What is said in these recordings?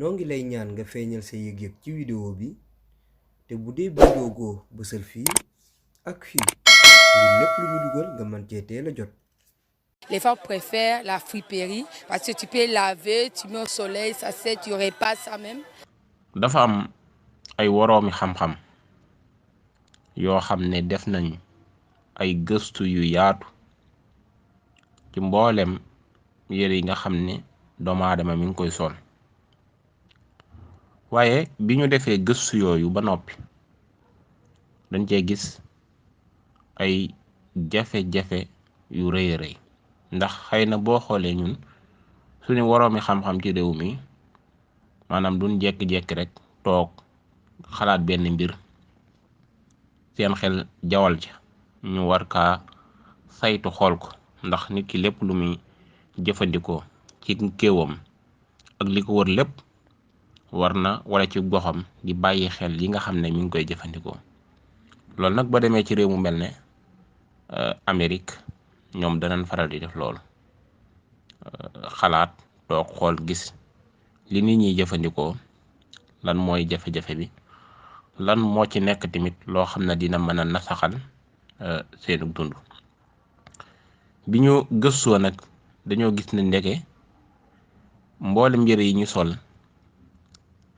noo ngi lay ñaan nga feeñal sa yëg-yëg ci vidéo bi te bu dee bindoo go bësal fii ak fii ngir lépp lu ñu dugal nga mën cee teel a jot. Les femmes préfèrent la friperie parce que tu peux laver, tu mets au soleil, ça sèche, tu repasses ça même. dafa am ay woroomi xam-xam yoo xam ne def nañ ay gëstu yu yaatu ci mboolem yére yi nga xam ne doomu aadama mi ngi koy sol waaye bi ñu defee gëstu yooyu ba noppi dañ cee gis ay jafe-jafe yu rëy a rëy ndax xëy na boo xoolee ñun suñu woroomi xam-xam ci réew mi maanaam duñ jekki-jekki rek toog xalaat benn mbir seen xel jawal ca ñu war kaa saytu xool ko ndax nit ki lépp lu muy jëfandikoo ci kéewam ak li ko wër lépp war na wala ci goxam di bàyyi xel yi nga xam ne mi ngi koy jëfandikoo loolu nag ba demee ci réew mu mel ne Amérique ñoom danañ faral di def loolu xalaat toog xool gis li nit ñiy jëfandikoo lan mooy jafe-jafe bi lan moo ci nekk tamit loo xam ne dina mën a nasaxal seenu dund bi ñu gëstoo nag dañoo gis ne ndeke mboolem yére yi ñu sol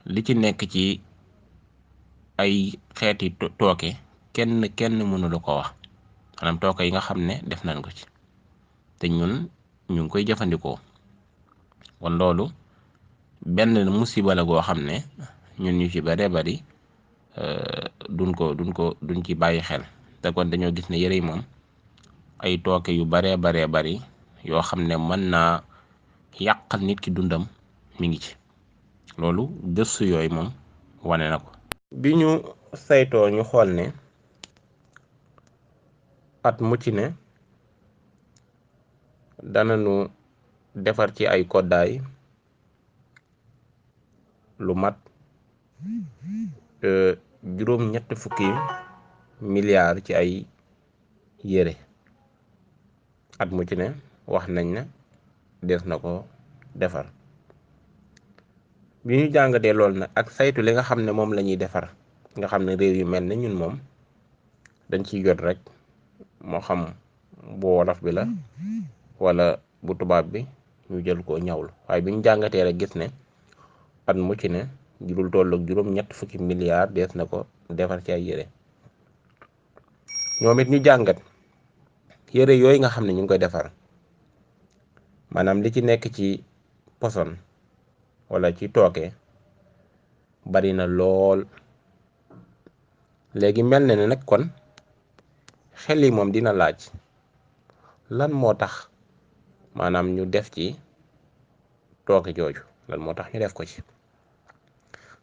li ci nekk ci ay xeeti tooke kenn mënulu ko wax maanaam tooke yi nga xam ne def nañ ko ci te ñun ñu ngi koy jëfandikoo kon loolu benn musiba la goo xam ne ñun ñu ci bare bari duñ ci bàyyi xel te kon dañoo gis ne yére yi moom ay tooke yu baree bari yoo xam ne mën naa yàqal nit ki dundam mi ngi ci loolu gëstu yooyu moom wane na ko. bi ñu saytoo ñu xool ne at mu ci ne danañu defar ci ay koddaay lu mat juróom-ñett fukki milliards ci ay yére at mu ci ne wax nañ ne des na ko defar bi ñu jàngatee loolu nag ak saytu li nga xam ne moom la ñuy defar nga xam ne réew yu mel ne ñun moom dañ ciy jot rek moo xam bu wolof bi la wala bu tubaab bi ñu jël ko ñawlu waaye bi ñu jàngatee rek gis ne at mu ci ne jurul tolloog juróom-ñett fukki milliards dees na ko defar ci ay yére ñoom it ñu jàngat yére yooyu nga xam ne ñu ngi koy defar maanaam li ci nekk ci poson wala ci tooke bari na lool léegi mel na ne nag kon xel yi moom dina laaj lan moo tax maanaam ñu def ci tooke jooju lan moo tax ñu def ko ci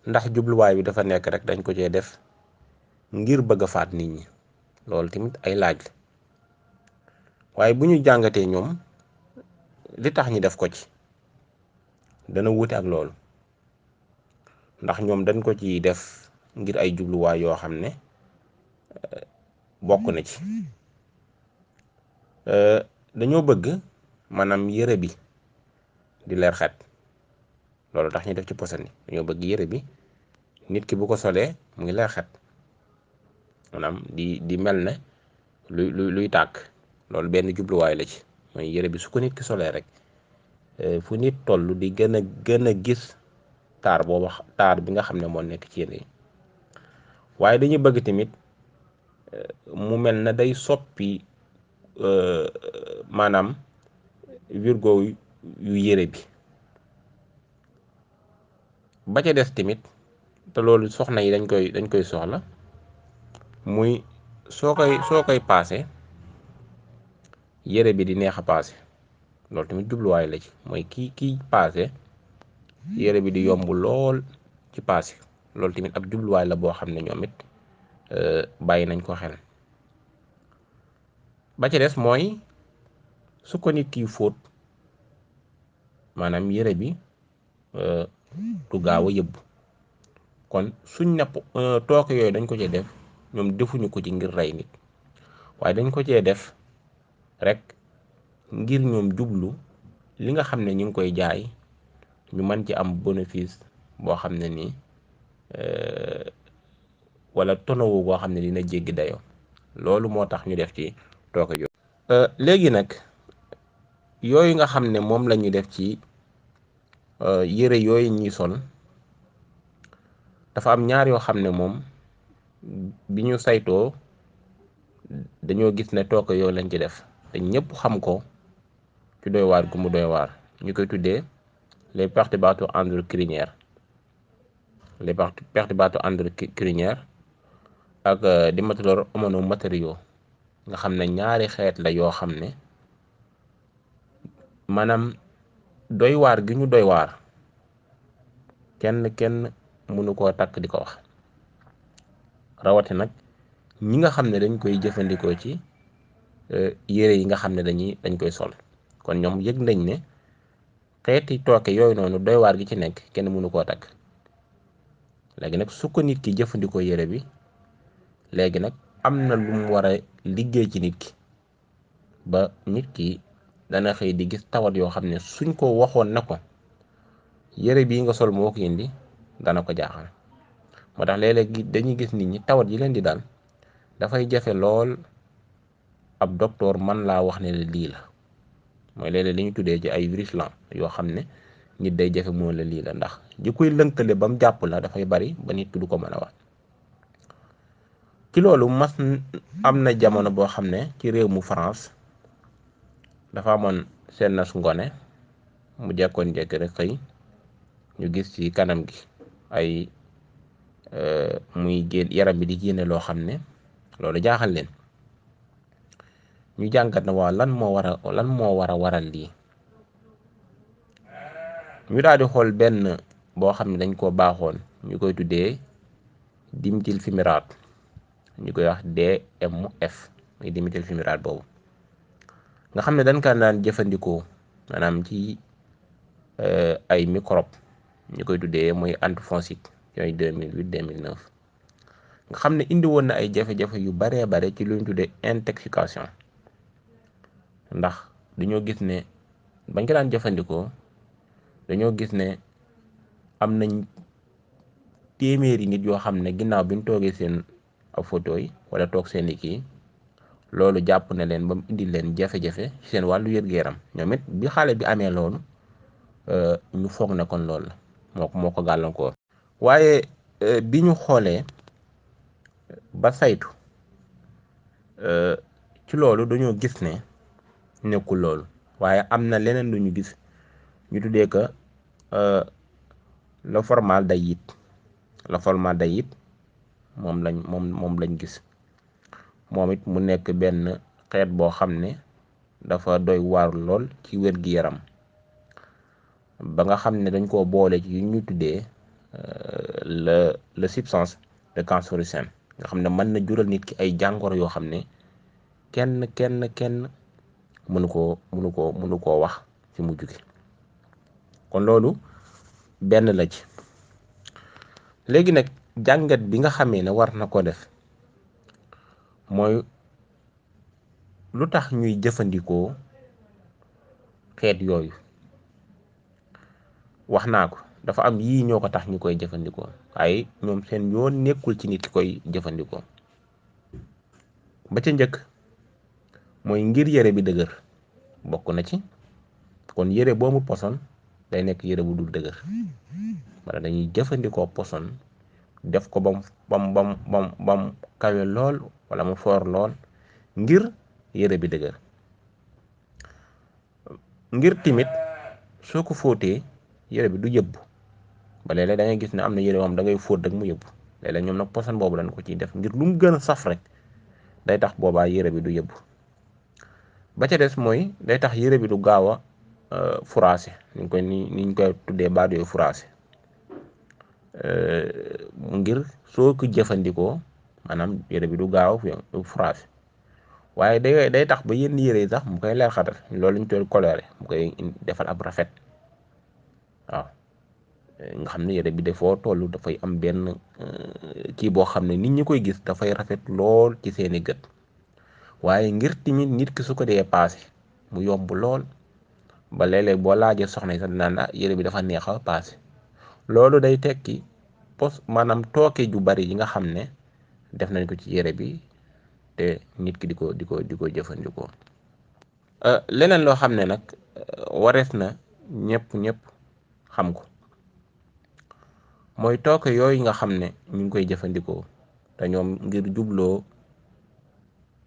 ndax jubluwaay bi dafa nekk rek dañ ko cee def ngir bëgg a faat nit ñi loolu tamit ay laaj la waaye bu ñu jàngatee ñoom li tax ñu def ko ci dana wuute ak loolu ndax ñoom dañ ko ci def ngir ay jubluwaay yoo xam ne bokk na ci dañoo bëgg maanaam yére bi di leer xet loolu tax ñu def ci poson yi dañoo bëgg yére bi nit ki bu ko solee mu ngi leer xet maanaam di mel ne luy tàkk loolu benn jubluwaay la ci mooy yére bi su ko nit ki solee rek fu nit toll di gën a gis taar bi nga xam ne moo nekk ci yére yi waaye dañuy bëgg tamit mu mel na day soppi maanaam wirgo yu yére bi ba ca des tamit te loolu soxna yi dañ koy soxla muy soo koy paase yére bi di neex a paase loolu tamit jubluwaay la ci mooy kii paase yére bi di yomb lool ci paase loolu tamit ab jubluwaay la boo xam ne ñoom it bàyyi nañ ko xel ba ca des mooy su ko nit ki fóot maanaam yére bi du gaaw a yëbbu kon suñ napp tooke yooyu dañ ko cee def ñoom defuñu ko ci ngir rey nit waaye dañ ko cee def rek ngir ñoom jublu li nga xam ne ñu ngi koy jaay ñu mën ci am bénéfice boo xam ne nii wala tonowu boo xam ne dina jéggi dayoo loolu moo tax ñu def ci tooke yooyu. léegi nag yooyu nga xam ne moom la ñu def ci yére yooyu ñuy sol dafa am ñaar yoo xam ne moom bi ñu saytoo dañoo gis ne tooke yooyu lañ ci def te ñëpp xam ko ci doy waar gu mu doy waar ñu koy tuddee les perturbateurs endocriniens les perturbateurs endocriniens ak diméthyl monomatériaux nga xam ne ñaari xeet la yoo xam ne maanaam doy waar gi ñu doy waar kenn mënu koo takk di ko wax rawati nag ñi nga xam ne dañ koy jëfandikoo ci yére yi nga xam ne dañ koy sol kon ñoom yëg nañ ne xeeti tooke yooyu noonu doy waar gi ci nekk kenn mënu koo takk léegi nag su ko nit ki jëfandikoo yére bi léegi nag am na lu mu war a liggéey ci nit ki ba nit ki dana xëy di gis tawat yoo xam ne suñ ko waxoon na ko yére bii nga sol moo ko indi dana ko jaaxal moo tax léeg-léeg dañuy gis nit ñi tawat yi leen di daal dafay jafe lool ab docteur man laa wax ne lii la mooy léeg-léeg li ñu tuddee ci ay virus la yoo xam ne nit day jafe moo la lii la ndax ji koy lënkale ba mu jàpp la dafay bari ba nit ki du ko mën a wax ci loolu am na jamono boo xam ne ci réew mu France dafa amoon seen nas ngone mu jekkoon jekk rek xëy ñu gis ci kanam gi ay muy génn yaram bi di génne loo xam ne loolu jaaxal leen ñu jàngat na waa lan moo war a waral lii ñu daal di xool benn boo xam ne dañ koo baaxoon ñu koy tuddee diméthyl fumarate ñu koy wax DMF muy diméthyl fumarate boobu nga xam ne dañ kaa daan jëfandikoo maanaam ci ay microbe ñu koy tuddee muy antifoncite yooyu 2008 2009 nga xam ne indi woon na ay jafe-jafe yu baree bare ci lu ñu tuddee intoxication ndax dañoo gis ne bañ ko daan jëfandikoo dañoo gis ne am nañ téeméeri nit yoo xam ne ginnaaw bi ñu toogee seen ab photo yi wala toog seen i kii loolu jàpp na leen ba mu indi leen jafe-jafe ci seen wàllu wér-gu-yaram ñoom it bi xale bi amee loolu ñu foog ne kon loolu la moo ko gàllankoor waaye bi ñu xoolee ba saytu ci loolu dañoo gis ne nekkul loolu waaye am na leneen lu ñu gis ñu tuddee que le formaldéhyde moom lañ gis moom it mu nekk benn xeet boo xam ne dafa doy waar lool ci wér-gi-yaram ba nga xam ne dañ koo boole ci yu ñu tuddee le substance de cancérigène nga xam ne mën na jural nit ki ay jàngoro yoo xam ne kenn mënu koo wax ci mujj gi kon loolu benn la ci léegi nag jàngat bi nga xamee ne war na ko def mooy lu tax ñuy jëfandikoo xeet yooyu wax naa ko dafa am yii ñoo ko tax ñu koy jëfandikoo waaye ñoom seen yoon nekkul ci nit ki koy jëfandikoo ba ca njëkk mooy ngir yére bi dëgër bokk na ci kon yére boobu poson day nekk yére bu dul dëgër wala dañuy jëfandikoo poson def ko bam kawe lool wala mu foor lool ngir yére bi dëgër ngir timit soo ko fóotee yére bi du yëbbu ba léeg-léeg da ngay gis ne am na yére moom da ngay fóot rek mu yëbbu léeg-léeg ñoom nag poson boobu dañ ko ciy def ngir lu mu gën a saf rek day tax boobaa yére bi du yëbbu ba ca des mooy day tax yére bi du gaaw a froissé niñ koy tuddee baat yooyu froissé ngir soo ko jëfandikoo maanaam yére bi du gaaw a froissé waaye day tax ba yenn yére yi sax mu koy leer xatal loolu ñu koy coloré mu koy defal ab rafet waaw nga xam ne yére bi dafoo toll dafay am benn kii boo xam ne nit ñi koy gis dafay rafet lool ci seeni gët waaye ngir tamit nit ki su ko dee paase mu yomb lool ba léeg-léeg boo laajee soxna yi sax naan yére bi dafa neex a paase loolu day tekki maanaam tooke ju bari yi nga xam ne def nañ ko ci yére bi te nit ki di ko jëfandikoo. leneen loo xam ne nag warees na ñëpp xam ko mooy tooke yooyu nga xam ne ñu ngi koy jëfandikoo te ñoom ngir jubloo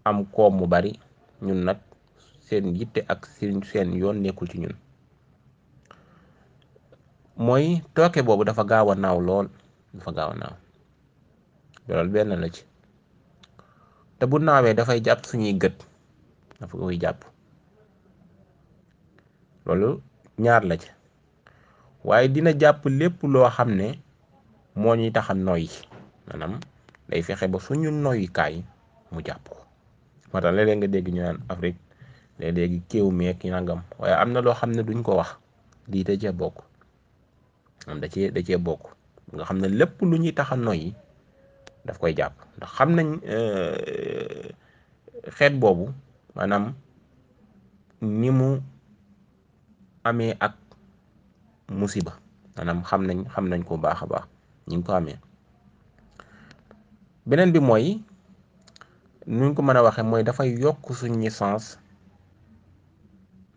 am koom mu bari, ñun nag seen yitte ak seen yoon nekkul ci ñun. mooy tooke boobu dafa gaaw a naaw lool, loolu benn la ci. te bu naawee dafay jàpp suñuy gët, dafa koy jàpp, loolu ñaar la ci. waaye dina jàpp lépp loo xam ne moo ñuy tax a noyyi, maanaam day fexe ba suñu noyyukaay mu jàpp ko. moo tax léeg-léeg nga dégg ñu naan Afrique léeg-léegi kéew meek nangam, waaye am na loo xam ne duñ ko wax, lii da cee bokk. da cee bokk nga xam ne lépp lu ñuy tax a noyyi daf koy jàpp, ndax xam nañ xeet boobu maanaam ni mu amee ak musiba, maanaam xam nañ ko baax a baax ñi ngi ko amee. beneen bi mooy nuñ ko mën a waxee mooy dafay yokk suñu sens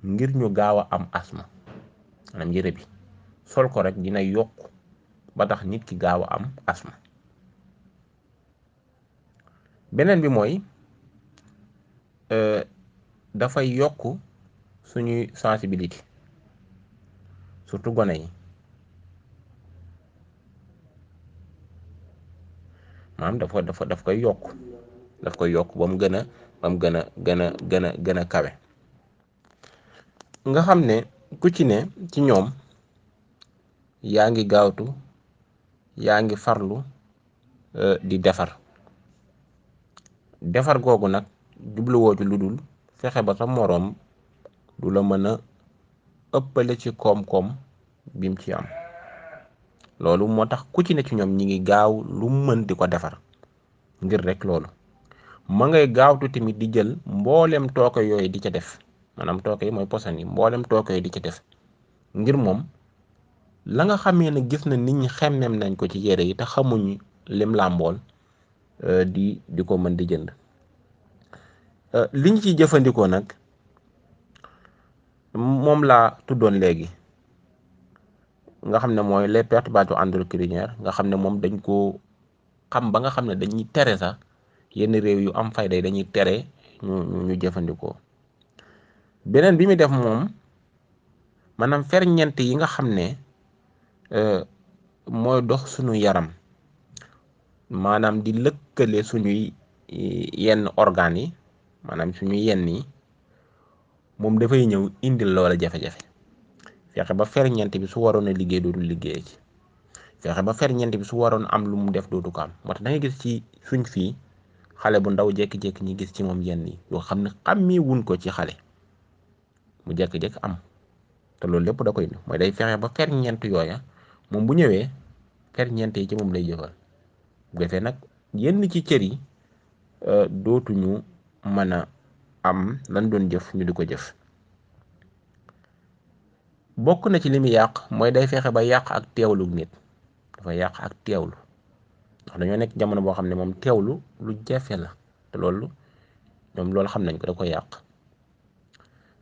ngir ñu gaaw a am asma, maanaam yére bi sol ko rek dina yokk ba tax nit ki gaaw a am asma. beneen bi mooy dafay yokk suñuy sensibilité, surtout gone yi. maanaam daf koy yokk ba mu gën a kawe. nga xam ne ku ci ne ci ñoom yaa ngi gaawtu, yaa ngi farlu di defar googu nag jubluwoo ci lu dul fexe ba sa moroom du la mën a ëppale ci koom-koom bim ci am. loolu moo tax ku ci ne ci ñoom ñi ngi gaaw lu mën di ko defar ngir rek loolu. ma ngay gaawtu tamit di jël mboolem tooke yooyu di ca def, maanaam tooke yi mooy posan yi, mboolem tooke yooyu di ca def ngir moom la nga xamee ne gis na nit ñi xemmem nañ ko ci yére yi te xamuñ lim làmbool di ko mën di jënd. liñ ci jëfandikoo nag moom laa tuddoon léegi, nga xam ne mooy les perturbateurs endocriniens, nga xam ne moom dañ ko xam ba nga xam ne dañuy tere sax yenn réew yu am fayda dañuy tere ñu jëfandikoo. beneen bi muy def moom maanaam ferñeent yi nga xam ne mooy dox suñu yaram, maanaam di lëkkale suñuy yenn organes yi, maanaam suñuy yenn yi, moom dafay ñëw indil loola jafe-jafe. fexe ba ferñeent bi su waroon a liggéey dootul liggéey ci, fexe ba ferñeent bi su waroon am lu mu def dootu ko am. moo tax da ngay gis ci suñ fii xale bu ndaw jékki-jékki ñi gis ci moom yenn yi yoo xam ne xàmmee wuñ ko ci xale, mu jékki-jékki am. te loolu lépp da koy indi mooy day fexe ba ferñeent yooya moom bu ñëwee ferñeent yi ci moom lay jëfal. bu defee nag yenn ci cër yi dootuñu mën a am lan doon jëf ñu di ko jëf. bokk na ci li muy yàq mooy day fexe ba yàq ak teewlu nit, dafa yàq ak teewlu, ndax dañoo nekk jamono boo xam ne moom teewlu lu jafe la, te loolu ñoom loolu xam nañ ko, da koy yàq.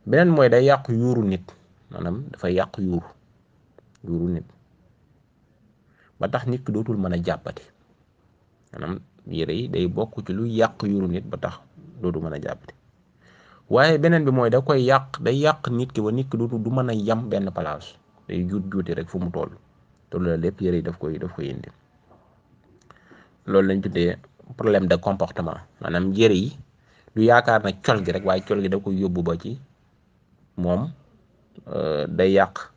beneen mooy day yàq yuuru nit, maanaam dafay yàq yuuru nit ba tax nit ki dootul mën a jàppati. maanaam yére yi day bokk ci lu yàq yuuru nit ba tax dootul mën a jàppati. waaye beneen bi mooy da koy yàq, day yàq nit ki ba nit ki du mën a yam benn place, day juuti rek fu mu toll. te loolu lépp yére yi daf koy indi. loolu lañ tuddee problème de comportement, maanaam yére yi du yaakaar na col gi rek, waaye col gi da koy yóbbu ba ci moom day yàq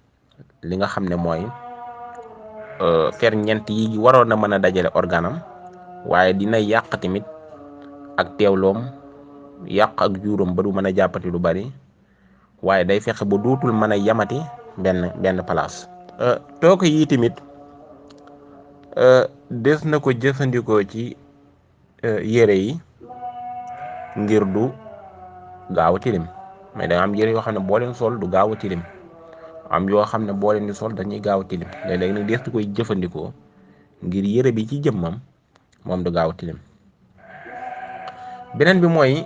li nga xam ne mooy ferñeent yi waroon na mën a dajale organam, waaye dina yàq tamit ak teewloom, yàq ak juuram ba du mën a jàppati lu bari, waaye day fexe ba dootul mën a yamati benn place. tooke yi tamit des na ko jëfandikoo ci yére yi ngir du gaaw a tilim, mais da am yére yoo xam ne boo leen sol du gaaw a tilim. am yoo xam ne boo leen di sol dañuy gaaw a tilim léeg-léeg nag dees koy jëfandikoo ngir yére bi ci jëmmam moom du gaaw a tilim. beneen bi mooy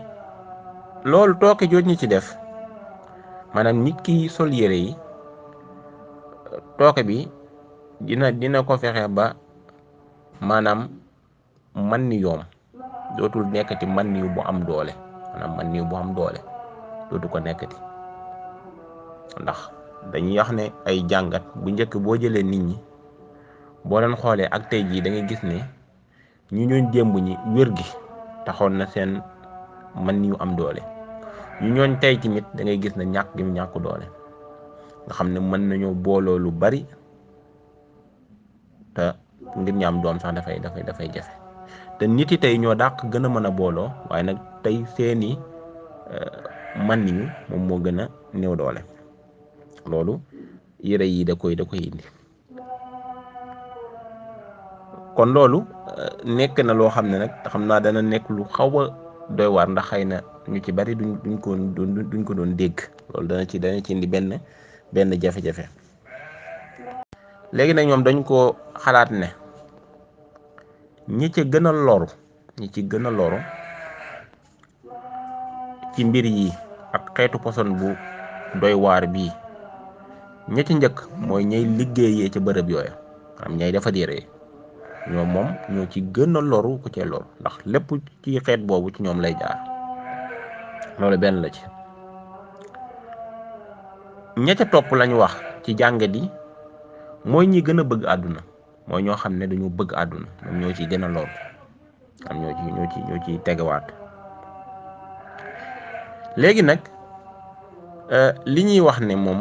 loolu tooke jooj ñi ci def maanaam nit ki sol yére yi tooke bi dina ko fexe ba maanaam man ni yoom dootul nekkati man ni bu am doole maanaam man ni bu am doole dootu ko nekkati ndax dañuy wax ne ay jàngat bu njëkk boo jëlee nit ñi boo leen xoolee ak tey jii da ngay gis ne ñu ñooñ démb ñi wér gi taxoon na seen man ni yu am doole ñu ñooñ tey tamit da ngay gis ne ñàkk gi mu ñàkk doole nga xam ne mën nañoo booloo lu bari te ngir ñu am doom sax dafay jafe te nit yi tey ñoo dàq gën a mën a booloo waaye nag tey seeni man ni moom moo gën a néew doole loolu yére yi da koy indi kon loolu nekk na loo xam ne nag xam naa dana nekk lu xaw a doy waar ndax xëy na ñu ci bari duñ ko doon dégg loolu dana ci indi benn jafe-jafe. léegi nag ñoom dañ ko xalaat ne ñi ci gën a loru ci mbir yi ak xeetu poson bu doy waar bii ña ci njëkk mooy ñay liggéeyee ci bërëb yooya am ñay defar yére ñoom moom ñoo ci gën a loru ku cee loru ndax lépp ci xeet boobu ci ñoom lay jaar loolu benn la ci. ña ca topp lañu wax ci jàngat yi mooy ñi gën a bëgg àdduna mooy ñoo xam ne dañu bëgg àdduna ñoom ñoo ci gën a loru am ñoo ci tegewaat. léegi nag li ñuy wax ne moom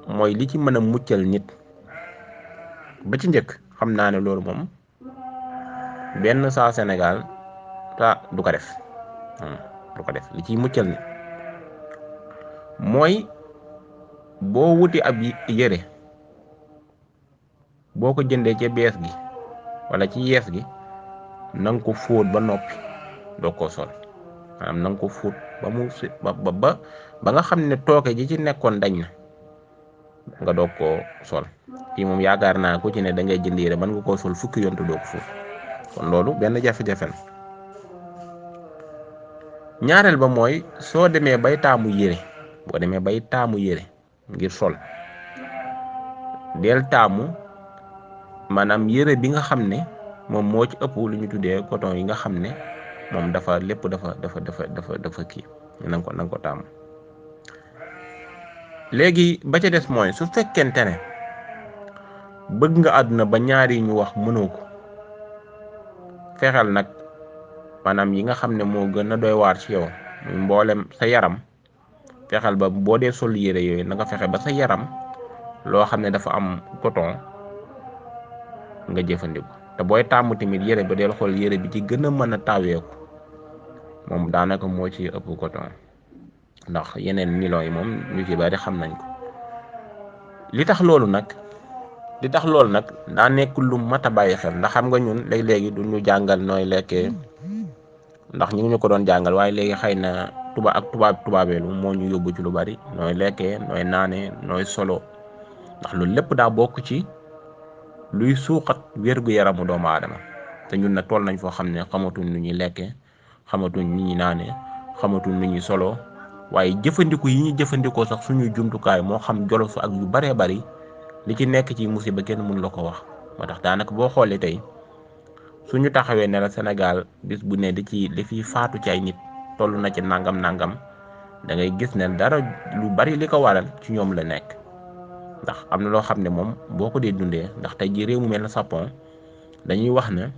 mooy li ci mën a muccal nit ba ci njëkk xam naa ne loolu moom benn saa Sénégal du ko def li ciy muccal nit mooy boo wuti ab yére boo ko jëndee ca bees gi wala ci yees gi na nga ko fóot ba noppi doo ko sol maanaam na nga ko fóot ba mu ba nga xam ne tooke ji ci nekkoon dañ na nga doog koo sol fii moom yaakaar naa ku ci ne da ngay jënd yére mën nga koo sol fukki yoon te doo ko fóot kon loolu benn jafe-jafe la. ñaareel ba mooy soo demee bay taamu yére ngir sol del taamu maanaam yére bi nga xam ne moom moo ci ëpp lu ñu tuddee coton yi nga xam ne moom dafa kii na nga ko taamu. léegi ba ca des mooy su fekkente ne bëgg nga àdduna ba ñaari ñu wax mënoo ko fexeel nag maanaam yi nga xam ne moo gën a doy waar ci yow muy mboolem sa yaram fexeel ba boo dee sol yére yooyu na nga fexe ba sa yaram loo xam ne dafa am coton nga jëfandikoo te booy tàmm tamit yére ba del xool yére bi ci gën a mën a taaweeku moom daanaka moo ci ëpp coton ndax yeneen nilon yi moom ñu ci bari xam nañ ko. li tax loolu nag daa nekk lu mat a bàyyi xel ndax xam nga ñun léegi du ñu jàngal nooy lekkee ndax ñu ngi ñu ko doon jàngal waaye léegi xëy na tubaabeelu moo ñu yóbbu ci lu bari nooy lekkee nooy naanee nooy solo ndax loolu lépp daa bokk ci luy suuxat wér-gu-yaramu doomu aadama te ñun nag toll nañ foo xam ne xamatuñ nu ñuy lekkee xamatuñ ni ñuy naanee xamatuñ ni ñuy solo waaye jëfandiku yi ñuy jëfandikoo sax suñuy jumtukaay moo xam jolof ak yu baree bari li ci nekk ci musiba kenn mënu la ko wax. moo tax daanaka boo xoolee tey suñu taxawee ne la Sénégal bis bu ne li fi faatu ci ay nit toll na ci nangam da ngay gis ne dara lu bari li ko waral ci ñoom la nekk ndax am na loo xam ne moom boo ko dee dundee ndax tey ji réew mu mel na Japon dañuy wax ne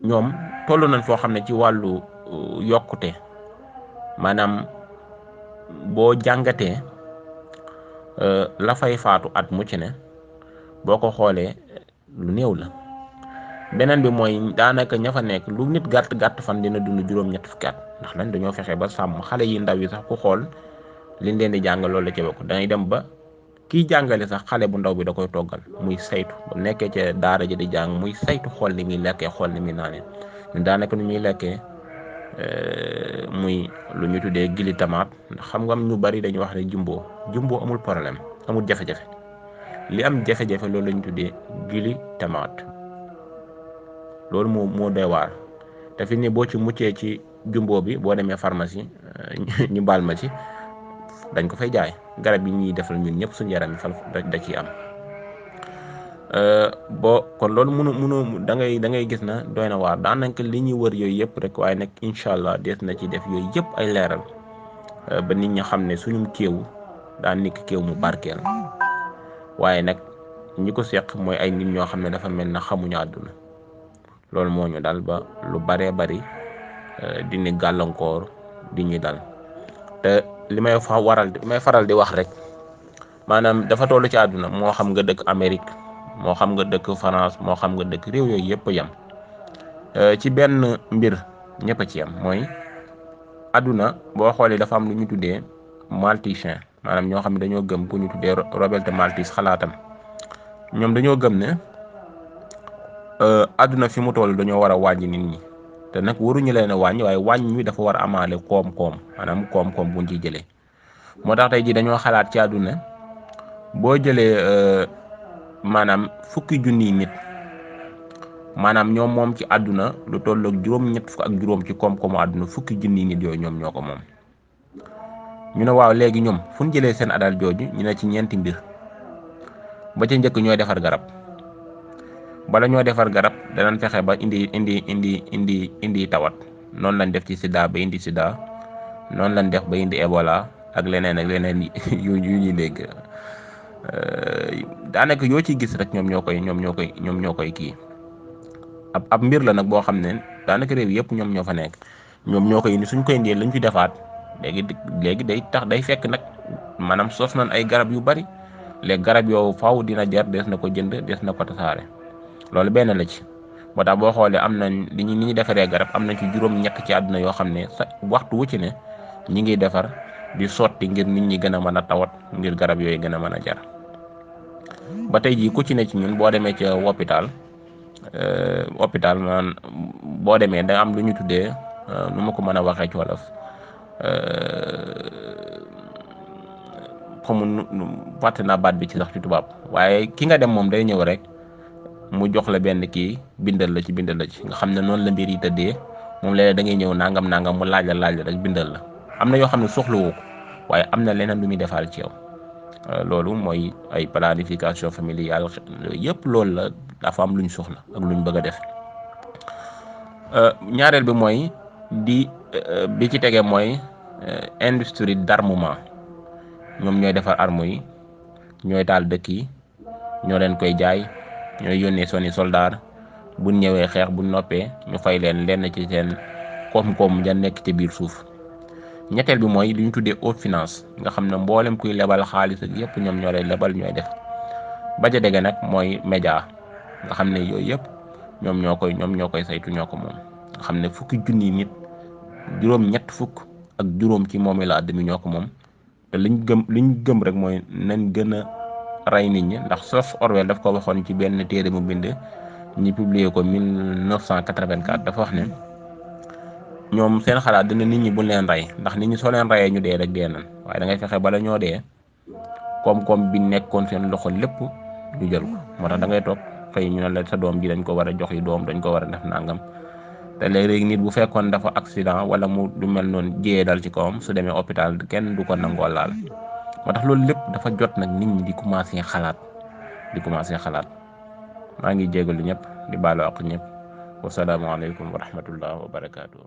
ñoom toll nañ foo xam ne ci wàllu yokkute maanaam boo jàngatee la fay faatu at mu ci ne boo ko xoolee lu néew la. beneen bi mooy daanaka ña fa nekk lu nit gàtt fan dina dund juróom-ñett fukki at ndax lañ dañoo fexe ba sàmm xale yi ndaw yi sax ku xool liñ leen di jàngal loolu la ca bokk dangay dem ba kiy jàngale sax xale bu ndaw bi da koy toggal muy saytu ba nekkee ca daara ji di jàng muy saytu xool ni muy lekkee xool ni muy naanee ñun daanaka nu ñuy lekkee muy lu ñu tuddee gili tamaat ndax xam nga ñu bari dañuy wax ne jumbo amul problème amul jafe-jafe. li am jafe-jafe loolu lañ tuddee glutamate. loolu moo doy waar te fi ni boo ci muccee ci jumbo bi boo demee pharmacie ñu baal ma ci dañ ko fay jaay garab yi ñuy defal ñun ñëpp suñu yaram yi fal da ciy am. kon loolu mënu da ngay gis na doy na waar daanaka li ñuy wër yooyu yëpp rek waaye nag incha allah des na ci def yooyu yëpp ay leeral ba nit ñi xam ne suñu kéew daan nekk kéew mu barkeel waaye nag ñi ko seq mooy ay nit ñoo xam ne dafa mel na xamuñu àdduna. loolu moo ñu dal ba lu baree bari di ñu gàllankoor di ñu dal te li may faral di wax rek maanaam dafa tollu ci àdduna moo xam nga dëkk Amérique moo xam nga dëkk France moo xam nga dëkk réew yooyu yëpp yam ci benn mbir ñëpp a ci yam mooy àdduna boo xoolee dafa am lu ñu tuddee malthusien maanaam ñoo xam ne dañoo gëm ku ñu tuddee Robert Malthus xalaatam ñoom dañoo gëm ne àdduna fi mu toll dañoo war a wàññi nit ñi te nag waruñu leen a wàññi waaye wàññi wi dafa war a amaale koom-koom maanaam koom-koom buñ ciy jëlee moo tax tey jii dañoo xalaat ci àdduna boo jëlee maanaam fukki junniy nit maanaam ñoom moom ci àdduna lu toll ak juróom-ñett fukk ak juróom ci koom-koomu àdduna fukki junniy nit yooyu ñoom ñoo ko moom. ñu ne waaw léegi ñoom fu ñu jëlee seen alal jooju ñu ne ci ñeenti mbir ba ca njëkk ñooy defar garab. bala ñoo defar garab danañ fexe ba indi tawat noonu lañ def ci sida ba indi sida noonu lañ def ba indi Ebola ak leneen yu ñuy dégg daanaka yoo ciy gis rek ñoom ñoo koy kii ab mbir la nag boo xam ne daanaka réew yëpp ñoom ñoo fa nekk ñoom ñoo koy indi suñ koy indee lañ fi defaat léegi day fekk nag maanaam sos nañ ay garab yu bari léegi garab yow faaw dina jar des na ko jënd des na ko tasaare. loolu benn la ci moo tax boo xoolee am nañ ni ñu defaree garab am nañ ci juróom-ñett ci àdduna yoo xam ne sa waxtu wu ci ne ñi ngi defar di sotti ngir nit ñi gën a mën a tawat ngir garab yooyu gën a mën a jar ba tey jii ku ci ne ci ñun boo demee ca hôpital man boo demee da am lu ñu tuddee nu ma ko mën a waxee ci wolof xamu fàtte naa baat bi ci sax ci tubaab waaye ki nga dem moom day ñëw rek mu jox la benn kii bindal la ci nga xam ne noonu la mbir yi tëddee moom léeg-léeg da ngay ñëw nangam mu laaj la rek bindal la am na yoo xam ne soxlawoo ko waaye am na leneen lu muy defaal ci yow loolu mooy ay planification familiale yëpp loolu la dafa am lu ñu soxla ak lu ñu bëgg a def ñaareel bi mooy bi ci tegee mooy industrie d'armement ñoom ñooy defar armes yi ñooy taal dëkk yi ñoo leen koy jaay. ñooy yónnee soni soldaar buñ ñëwee xeex buñ noppee ñu fay leen lenn ci seen koom-koom ja nekk ci biir suuf ñetteel bi mooy li ñu tuddee haute finance nga xam ne mboolem kuy lebal xaalis ak yëpp ñoom ñoo lay lebal ñooy def ba ca dégg nag mooy média nga xam ne yooyu yëpp ñoom ñoo koy saytu ñoo ko moom nga xam ne fukki junni nit juróom-ñett fukk ak juróom ci moom la àddina ñoo ko moom te liñ gëm rek mooy nañ gën a rey nit ñi ndax George Orwell daf ko waxoon ci benn téere mu bind ñi publier ko 1984 dafa wax ne ñoom seen xalaat dina nit ñi buñ leen rey ndax nit ñi soo leen reyee ñu dee rek dee nañ waaye da ngay fexe bala ñoo dee koom-koom bi nekkoon seen loxo lépp ñu jël ko moo tax da ngay toog xëy ñu ne la sa doom ji dañ ko war a jox yi doom dañ ko war a def nangam te léeg-léeg nit bu fekkoon dafa accident wala mu du mel noonu jiyee dal ci kawam su demee hôpital kenn du ko nangoo laal moo tax loolu lépp dafa jot nag nit ñi di commencé xalaat maa ngi jégalu ñëpp di baalu ak ñëpp wasalaamaaleykum wa rahmatullah wa barakaatu.